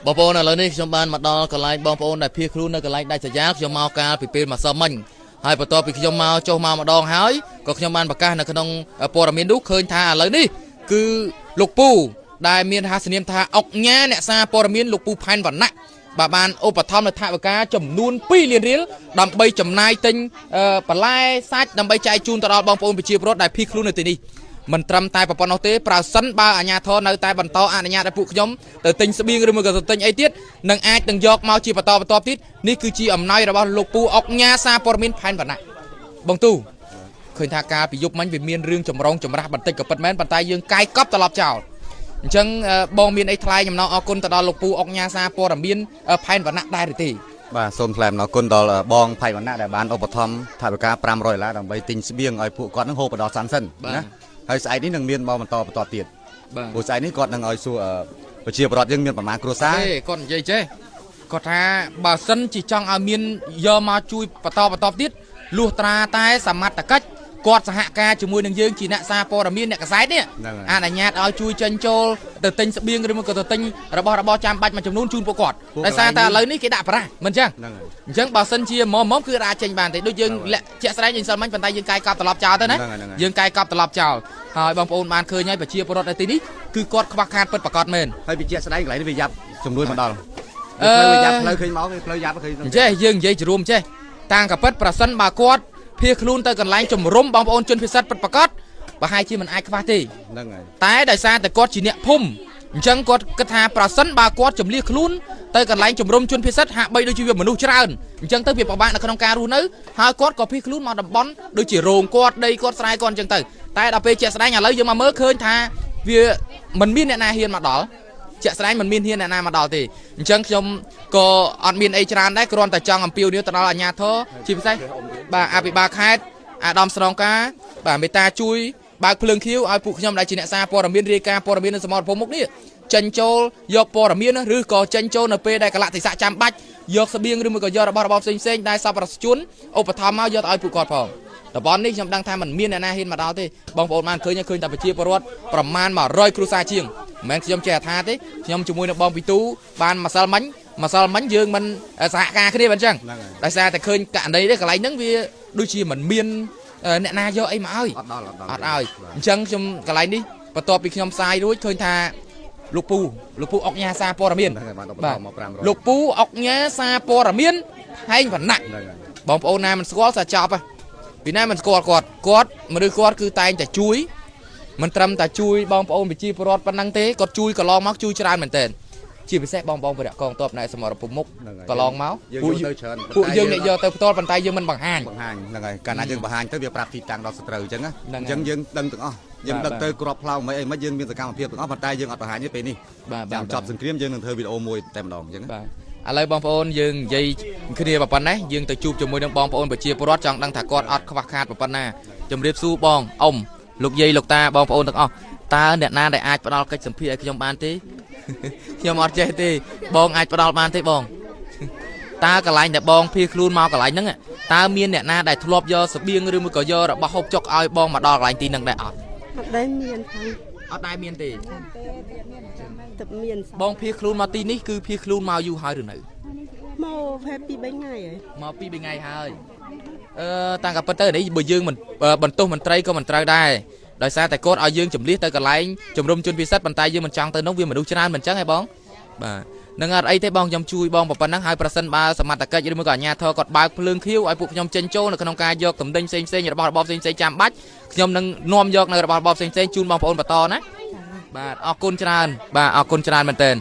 បងប្អូនឥឡូវនេះខ្ញុំបានមកដល់កន្លែងបងប្អូនដែលភៀសខ្លួននៅកន្លែងដាច់ស្រយាលខ្ញុំមកកាលពីពេលម្សិលមិញហើយបន្ទាប់ពីខ្ញុំមកចុះមកម្ដងហើយក៏ខ្ញុំបានប្រកាសនៅក្នុងព័ត៌មាននោះឃើញថាឥឡូវនេះគឺលោកពូដែលមានហាសនាមថាអុកញ៉ាអ្នកសារព័ត៌មានលោកពូផែនវណ្ណៈបាទបានឧបត្ថម្ភនៅថវិកាចំនួន2លានរៀលដើម្បីចំណាយទិញបន្លែសាច់ដើម្បីចែកជូនទៅដល់បងប្អូនប្រជាពលរដ្ឋដែលភៀសខ្លួននៅទីនេះ មិនត្រឹមតែប៉ុណ្ណោះទេប្រសិនបើអាជ្ញាធរនៅតែបន្តអនុញ្ញាតឲ្យពួកខ្ញុំទៅទិញស្បៀងឬមួយក៏ទៅទិញអីទៀតនឹងអាចនឹងយកមកជាបន្តបន្ទាប់ទៀតនេះគឺជាអំណោយរបស់លោកពូអុកញ៉ាសារព័ត៌មានផែនវណ្ណៈបងទូឃើញថាការពីយប់មិញវាមានរឿងចម្រងចម្រាស់បន្តិចក៏ពិតមែនប៉ុន្តែយើងកាយកប់ត្រឡប់ចោលអញ្ចឹងបងមានអីថ្លែងអំណរអគុណទៅដល់លោកពូអុកញ៉ាសារព័ត៌មានផែនវណ្ណៈដែរឬទេ បាទសូមថ្លែងអំណរគុណដល់បងផៃវណ្ណៈដែលបានឧបត្ថម្ភថវិកា500ដុល្លារដើម្បីទិញស្បៀងឲ្យពួកគាត់នឹងហូបបណ្ដោះអាសន្នសិនណាហើយស្អែកនេះនឹងមានមកបន្តបន្តទៀត បាទ ព្រោះស្អែកនេះគាត់នឹងឲ្យសួរប្រជាពលរដ្ឋយើងមានប្រមាណគ្រួសារ ទេគាត់និយាយចេះគាត់ថាបើសិនជាចង់ឲ្យមានយកមកជួយបន្តបន្តទៀតលុះត្រាតែសមត្ថកិច្ចគាត់សហការជាមួយនឹងយើងជាអ្នកសារព័ត៌មានអ្នកកសែតនេះ ហ្នឹងហើយ អនុញ្ញាតឲ្យជួយចេញចូលទៅទិញស្បៀងឬមួយក៏ទៅទិញរបស់របរចាំបាច់មួយចំនួនជូនពួកគាត់ដោយសារតែឥឡូវនេះគេដាក់ប្រាស់មិនចឹង ហ្នឹងហើយ អញ្ចឹងបើសិនជាមុំមុំគឺអាចចេញបានទេដូចយើងលាក់ជាក់ស្ដែងយើងសិលមិញប៉ុន្តែយើងកាយកប់ត្រឡប់ចោលទៅណា ហ្នឹងហើយហ្នឹងហើយ យើងកាយកប់ត្រឡប់ចោលហើយបងប្អូនបានឃើញហើយប្រជាពលរដ្ឋនៅទីនេះគឺគាត់ខ្វះខាតពិតប្រាកដមែន ហើយវាជាក់ស្ដែងកន្លែងនេះវាយ៉ាប់ចំនួនមកដល់ អឺ ផ្លូវវាយ៉ាប់ផ្លូវឃើញមកវាផ្លូវយ៉ាប់ឃើញ អញ្ចេះយើងនិយាយជារួមចេះតាំងកពិតប្រសិនបើគាត់ភៀសខ្លួនទៅកន្លែងជំរុំបងប្អូនជនពិសិដ្ឋពិតប្រាកដប្រហែលជាមិនអាចខ្វះទេ ហ្នឹងហើយ តែដោយសារតែគាត់ជាអ្នកភូមិអញ្ចឹងគាត់គិតថាប្រសិនបើគាត់ជំលះខ្លួនទៅកន្លែងជំរុំជនពិសិដ្ឋហាក់បីដូចជាវាមនុស្សច្រើនអញ្ចឹងទៅវាពិបាកនៅក្នុងការរស់នៅហើយគាត់ក៏ភៀសខ្លួនមកតំបន់ដូចជារោងគាត់ដីគាត់ស្រែគាត់អញ្ចឹងទៅតែដល់ពេលជាក់ស្ដែងឥឡូវយើងមកមើលឃើញថាវាមិនមានអ្នកណាហ៊ានមកដល់ ជាក់ស្ដែងមិនមានហ៊ានអ្នកណាមកដល់ទេអញ្ចឹងខ្ញុំក៏អត់មានអីច្រើនដែរគ្រាន់តែចង់អំពាវនាវទៅដល់អាជ្ញាធរជាពិសេសបាទអភិបាលខេត្តអាដាមស្នងការបាទមេត្តាជួយបើកភ្លើងខៀវឲ្យពួកខ្ញុំដែលជាអ្នកសារព័ត៌មានរាយការណ៍ព័ត៌មាននៅសមរភូមិមុខនេះចេញចូលយកព័ត៌មានឬក៏ចេញចូលនៅពេលដែលកលៈទេសៈចាំបាច់យកស្បៀងឬមួយក៏យករបស់របរផ្សេងៗដែលសប្បុរសជនឧបត្ថម្ភមកយកទៅឲ្យពួកគាត់ផងតំបន់នេះខ្ញុំដឹងថាมันមានអ្នកណាហ៊ានមកដល់ទេបងប្អូនបានឃើញឃើញតែប្រជាពលរដ្ឋប្រមាណ100គ្រួសារជាង មិនមែនខ្ញុំចេះថាទេខ្ញុំជាមួយនឹងបងពីទូបានម្សិលមិញម្សិលមិញយើងមិនសហការគ្នាមិនអញ្ចឹង ហ្នឹងហើយ ដោយសារតែឃើញករណីនេះកន្លែងហ្នឹងវាដូចជាមិនមានអ្នកណាយកអីមកឲ្យ អត់ដល់អត់ដល់ អត់ឲ្យអញ្ចឹងខ្ញុំកន្លែងនេះបន្ទាប់ពីខ្ញុំផ្សាយរួចឃើញថាលោកពូលោកពូអុកញ៉ាសារព័ត៌មាន ហ្នឹងហើយបានឧបត្ថម្ភមក500 លោកពូអុកញ៉ាសារព័ត៌មានហែងវណ្ណៈ ហ្នឹងហើយ បងប្អូនណាមិនស្គាល់សាចប់ហ៎ពីណាមិនស្គាល់គាត់គាត់មនុស្សគាត់គឺតែងតែជួយមិនត្រឹមតែជួយបងប្អូនប្រជាពលរដ្ឋប៉ុណ្ណឹងទេគាត់ជួយកន្លងមកជួយច្រើនមែនទែនជាពិសេសបងប្អូនវរៈកងទ័ពនៅសមរភូមិមុខ ហ្នឹងហើយក កន្លងមក យើង ពួក យកទៅច្រើន ពួកយើងអ្នកយកទៅផ្ទាល់ប៉ុន្តែយើងមិនបង្ហាញ បង្ហាញហ្នឹងហើយកាលណាយើងបង្ហាញទៅវាប្រាប់ទីតាំងដល់សត្រូវអញ្ចឹងណា ហ្នឹងហើយ អញ្ចឹងយើងដឹងទាំងអស់យើង បាទ ដឹងទៅក្របផ្លោមិនអីមិនយើងមានសកម្មភាពទាំងអស់ប៉ុន្តែយើងអត់បង្ហាញទេពេលនេះ បាទបាទ ចាំចប់សង្គ្រាមយើងនឹងធ្វើវីដេអូមួយតែម្ដងអញ្ចឹងណា បាទឥឡូវបងប្អូនយើងនិយាយគ្នាប៉ុណ្ណេះយើងទៅជួបជាមួយនឹងបងប្អូនប្រជាពលរដ្ឋចង់ដឹងថាគាត់អត់ខ្វះខាតប៉ុណ្ណាជំរាបសួរបងអ៊ំលោកយាយលោកតាបងប្អូនទាំងអស់តើអ្នកណាដែលអាចផ្ដល់កិច្ចសម្ភារឲ្យខ្ញុំបានទេ ខ្ញុំអត់ចេះទេបងអាចផ្ដល់បានទេបង តើកន្លែងដែលបងភៀសខ្លួនមកកន្លែងហ្នឹងតើមានអ្នកណាដែលធ្លាប់យកស្បៀងឬមួយក៏យករបស់ហូបចុកឲ្យបងមកដល់កន្លែងទីហ្នឹងដែរអត់ អត់ដែលមានផង អត់ដែលមានទេ តែមានសោះ បងភៀសខ្លួនមកទីនេះគឺភៀសខ្លួនមកយូរហើយឬនៅ មកប្រហែល2 3ថ្ងៃហើយ មកពីរបីថ្ងៃហើយអឺតាំងក៏ពិតទៅនេះបើយើងមិនបន្ទោសមន្ត្រីក៏មិនត្រូវដែរដោយសារតែគាត់ឲ្យយើងជំលះទៅកន្លែងជំរុំជនពិសិដ្ឋប៉ុន្តែយើងមិនចង់ទៅនោះវាមនុស្សច្រើនមិនចឹងហ៎បងបាទនឹងអត់អីទេបងខ្ញុំជួយបងប៉ុណ្ណឹងហើយប្រសិនបើសមត្ថកិច្ចឬមួយក៏អាជ្ញាធរគាត់បើកភ្លើងខៀវឲ្យពួកខ្ញុំចេញចូលនៅក្នុងការយកតំណែងផ្សេងផ្សេងៗរបស់របរផ្សេងផ្សេងៗចាំបាច់ខ្ញុំនឹងនាំយកនៅរបស់របរផ្សេងផ្សេងៗជូនបងប្អូនបន្តណាបាទអរគុណច្រើនបាទអរគុណច្រើនមែនទែន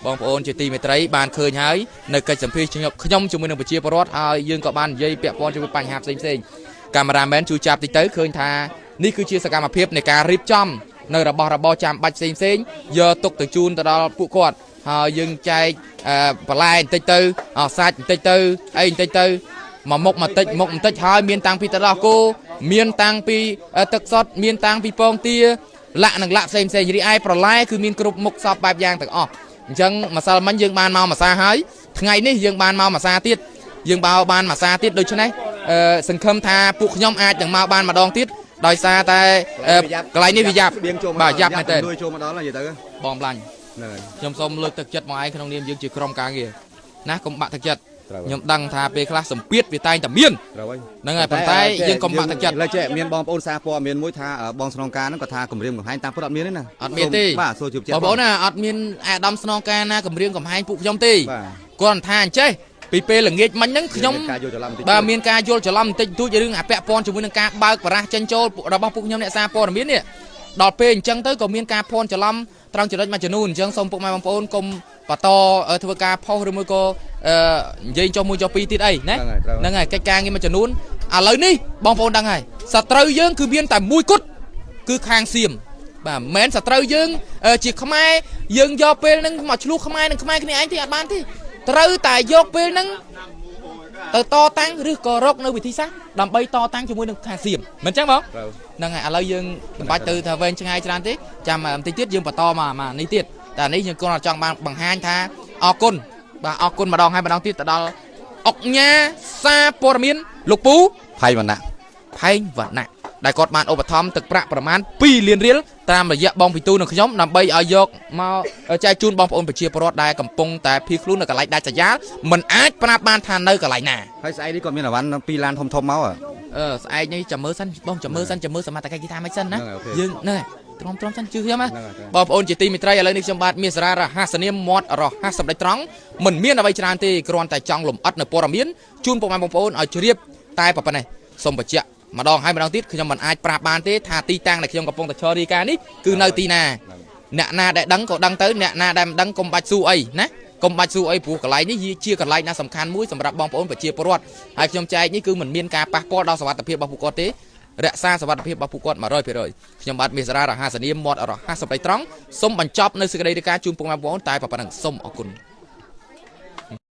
បងប្អូនជាទីមេត្រីបានឃើញហើយនៅកិច្ចសម្ភាសខ្ញុំខ្ញុំជាមួយនឹងប្រជាពលរដ្ឋហើយយើងក៏បាននិយាយពាក់ព័ន្ធជាមួយបញ្ហាផ្សេងផ្សេងៗកាមេរ៉ាមែនជួយចាប់តិចទៅឃើញថានេះគឺជាសកម្មភាពនៃការរៀបចំនៅរបស់របរចាំបាច់ផ្សេងផ្សេងៗយកទុកទៅជូនទៅដល់ពួកគាត់ហើយយើងចែកបន្លែបន្តិចទៅអសាច់បន្តិចទៅអីបន្តិចទៅ មកមុខមកតិចមុខបន្តិចហើយមានតាំងពីទឹកដោះគោមានតាំងពីទឹកសុទ្ធមានតាំងពីពងទាលាក់និងលាក់ផ្សេងផ្សេងរីឯប្រឡែគឺមានគ្រប់មុខសពបែបយ៉ាងទាំងអស់អញ្ចឹងម្សិលមិញយើងបានមកម្សាហើយថ្ងៃនេះយើងបានមកម្សាទៀតយើងបោបានមួយសាទៀតដូច្នេះសង្ឃឹមថាពួកខ្ញុំអាចនឹងមកបានម្ដងទៀតដោយសារតែកន្លែងនេះវាយ៉ាប់ ស្បៀងចូលមក បាទយ៉ាប់មែនតើ នួយចូលមកដល់ហើយនិយាយទៅ បងប្លាញ់ ហ្នឹងហើយ ខ្ញុំសូមលើកទឹកចិត្តមកឯងក្នុងនាមយើងជាក្រុមការងារណាកុំបាក់ទឹកចិត្ត ត្រូវ ខ្ញុំដឹងថាពេលខ្លះសម្ពាធវាតែងតែមាន ត្រូវហើយ ហ្នឹងហើយប៉ុន្តែយើងកុំបាក់ទឹកចិត្ត ឥឡូវចេះមានបងប្អូនសារព័ត៌មានមួយថាបងស្នងការហ្នឹងក៏ថាគម្រាមកំហែងតាមពិតអត់មានទេណា អត់មានទេ បាទសូមជឿជាក់ បងប្អូនណាអត់មានអាដាមស្នងការណាគម្រាមកំហែងពួកខ្ញុំទេ បាទ គាត់ថាអញ្ចេះពីពេលល្ងាចមិញហ្នឹងខ្ញុំ មានការយល់ច្រឡំបន្តិច បាទមានការយល់ច្រឡំបន្តិចបន្តួចរឿងអាពាក់ព័ន្ធជាមួយនឹងការបើកបារះចេញចូលរបស់ពួកខ្ញុំអ្នកសារព័ត៌មាននេះដល់ពេលអញ្ចឹងទៅក៏មានការភ័ន្តច្រឡំត្រង់ចំណុចមួយចំនួនអញ្ចឹងសូមពុកម៉ែបងប្អូនកុំបន្តធ្វើការផុសឬមួយក៏អឺនិយាយចុះមួយចុះពីរទៀតអីណា ហ្នឹងហើយត្រូវ ហ្នឹងហើយកិច្ចការងារមួយចំនួនឥឡូវនេះបងប្អូនដឹងហើយសត្រូវយើងគឺមានតែមួយគត់គឺខាងសៀមបាទមិនមែនសត្រូវយើងជាខ្មែរយើងយកពេលហ្នឹងមកឆ្លោះខ្មែរនឹងខ្មែរគ្នាឯងទេអត់បានទេត្រូវតែយកពេលហ្នឹងទៅតតាំងឬក៏រកនៅវិធីសាស្ត្រដើម្បីតតាំងជាមួយនឹងខាងសៀមមិនអញ្ចឹងបង ត្រូវ ហ្នឹងហើយឥឡូវយើងមិនបាច់ទៅថាវែងឆ្ងាយច្រើនទេចាំបន្តិចទៀតយើងបន្តមកមកនេះទៀតតែនេះយើងគ្រាន់តែចង់បានបង្ហាញថាអរគុណបាទអរគុណម្ដងហើយម្ដងទៀតទៅដល់អុកញ៉ាសារព័ត៌មានលោកពូ ផៃវណ្ណៈ ផែងវណ្ណៈដែលគាត់បានឧបត្ថម្ភទឹកប្រាក់ប្រមាណ2លានរៀលតាមរយៈបងពិទូនិងខ្ញុំដើម្បីឲ្យយកមកចែកជូនបងប្អូនប្រជាពលរដ្ឋដែលកំពុងតែភៀសខ្លួននៅកន្លែងដាច់ស្រយាលមិនអាចប្រាប់បានថានៅកន្លែងណា ហើយស្អែកនេះគាត់មានអវ៉ាន់2ឡានធំធំមកហ៎ អឺស្អែកនេះចាំមើលសិនបងចាំមើលសិនចាំមើលសមត្ថកិច្ចគេថាមិនសិនណា ហ្នឹងហើយ OK យើងហ្នឹងហើយទ្រាំទ្រាំសិនជឿខ្ញុំណា ហ្នឹងហើយ បងប្អូនជាទីមេត្រីឥឡូវនេះខ្ញុំបាទមានសាររហស្សនាមមាត់រហ័សសម្ដេចត្រង់មិនមានអ្វីច្រើនទេគ្រាន់តែចង់លំអិតនៅព័ត៌មានជូនពុកម៉ែបងប្អូនឲ្យជ្រាបតែប៉ុណ្ណេះសូមបញ្ជាក់ម្ដងហើយម្ដងទៀតខ្ញុំមិនអាចប្រាប់បានទេថាទីតាំងដែលខ្ញុំកំពុងតែឈររាយការណ៍នេះគឺនៅទីណាអ្នកណាដែលដឹងក៏ដឹងទៅអ្នកណាដែលមិនដឹងកុំបាច់សួរអីណាកុំបាច់សួរអីព្រោះកន្លែងនេះជាកន្លែងណាសំខាន់មួយសម្រាប់បងប្អូនប្រជាពលរដ្ឋហើយខ្ញុំចែកនេះគឺមិនមានការប៉ះពាល់ដល់សុវត្ថិភាពរបស់ពួកគាត់ទេរក្សាសុវត្ថិភាពរបស់ពួកគាត់100%ខ្ញុំបាទមេសរារហស្សនាមមាត់រហ័សសម្ដីត្រង់សូមបញ្ចប់នៅសេចក្តីរាយការណ៍ជូនពុកម៉ែបងប្អូនតែប៉ុណ្ណឹងសូមអរគុណ។